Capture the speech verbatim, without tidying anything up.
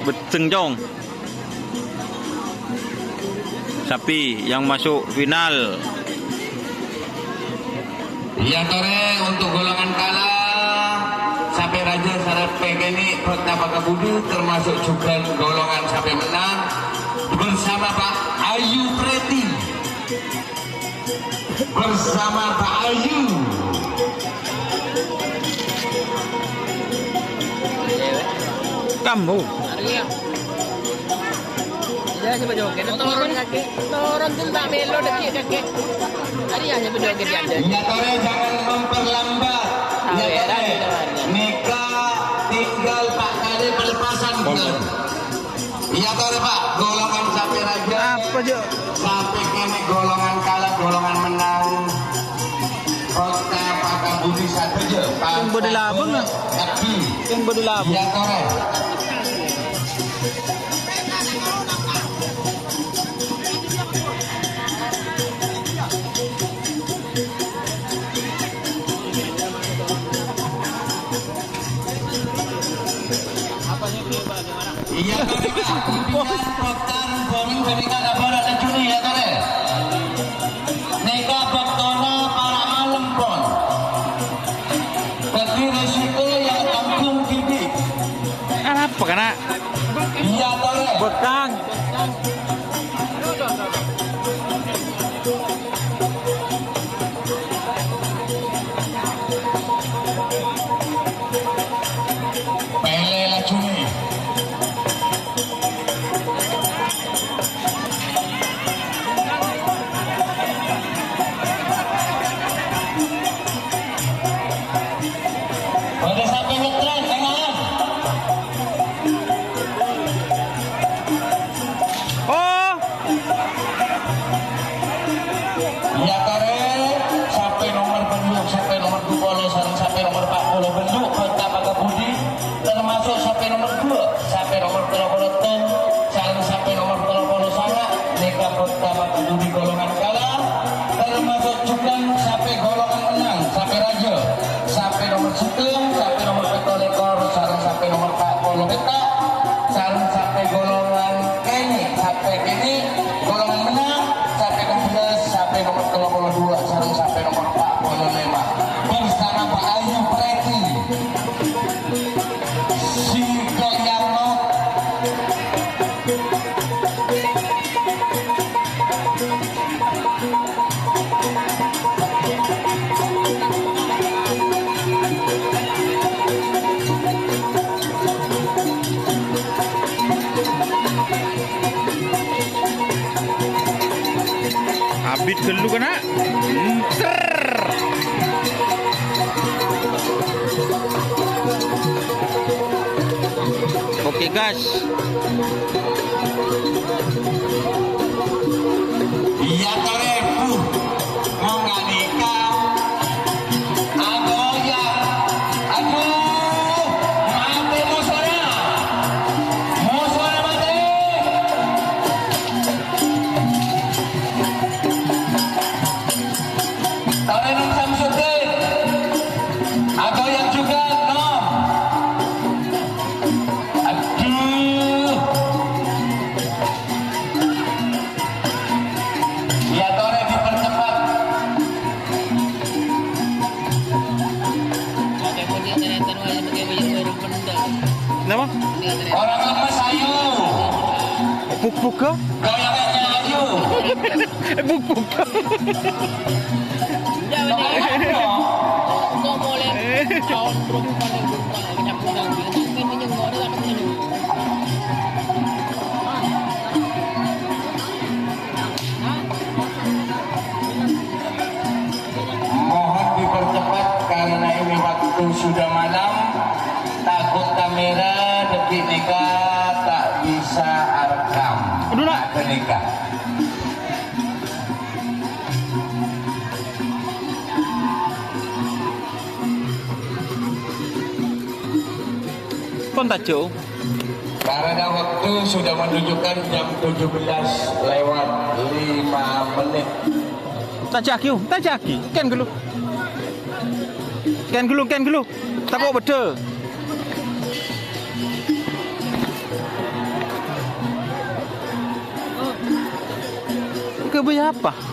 Bejjeng, Cong. Sapi yang masuk final. Iyâ, torè, untuk golongan kalah, sapè rajâ sareng sapè kènè' bhâkta pakabudi, termasuk juga golongan sapè mennang bersama Pak Ayu Preti. Bersama Pak Ayu. Kamu. Iya, siapa joget? Turun kaki. Turun tuh tak melo deket kaki. Ari ya, siapa joget ya? Iya, torè, jangan memperlambat. Iya, torè. Nèka tinggal empat kali pelepasan, bukan? Iyâ, torè, Pak. Golongan sapè rajâ. Apa, Jo? Sapè kènè' golongan kalah, golongan mennang. Bhâkta pakabudi sadhâjâ. Yang bodi labang, ah. Tapi. Yang bodi labang. Iyâ, torè. Iyâ, torè, Pak. Pimpinan Kota Rembang, P P K Kabar ada Juni, ya, torè. Nèka bâktona para' malem, pon. Dhâddhi resiko yang tanggung diri. Apa, kana'? Iyâ, torè. Bekang. Pèlè lajunè. Bâdâ sapè ngetren, tenang. Oh. Iyâ, torè, sapè nomer bânnè, sapè nomer dupolo, sareng sapè nomer patpolo bânnè, bhâkta pakabudi, termasuk sapè nomer dua, sapè nomer tello polo tong, sareng sapè nomer tello polo sanga', nèka bhâkta pakabudi golongan kalah, termasuk juga sapè golongan mennang, sapè rajâ, sapè nomer sèttong, sapè nomer pètto lèkor, sareng sapè nomer patpolo pètto', sareng sapè golongan kènè', sapè kènè', golongan mennang, sapè nomer sebelas, sapè nomer tello polo dua, sareng sapè nomer empat polo lima. Bersama Pak Ayu Preti. Si Goyang Maut. Abit ghâllu, kana'. Hmm, ser. Oke, gas. Iyâ, torè, Bu. Mon ghânèka. Agoyang. Aduh, matè mosona. Mosona matè. Torè, Nom Samsudin. Agoyang juga, Nom. Aduh. Iyâ, torè, dipercepat. Napa? Orang lemes, ayo. Buk-buk, kah? Goyangannya, ayo. Buk-buk. Mohon dipercepat karena ini waktu sudah malam. Takut kamera dâgghi' nèka ta' bisa arekam. Aduh, nak. Ghânèka. Pon tajo. Karena waktu sudah menunjukkan jam tujuh belas lewat lima menit. Tajâ'âghi, oh, tajâ'âghi. Kèn ghâllu. Kèn ghâllu, kèn ghâllu. Tako' beddhâ. Ghâbây apa?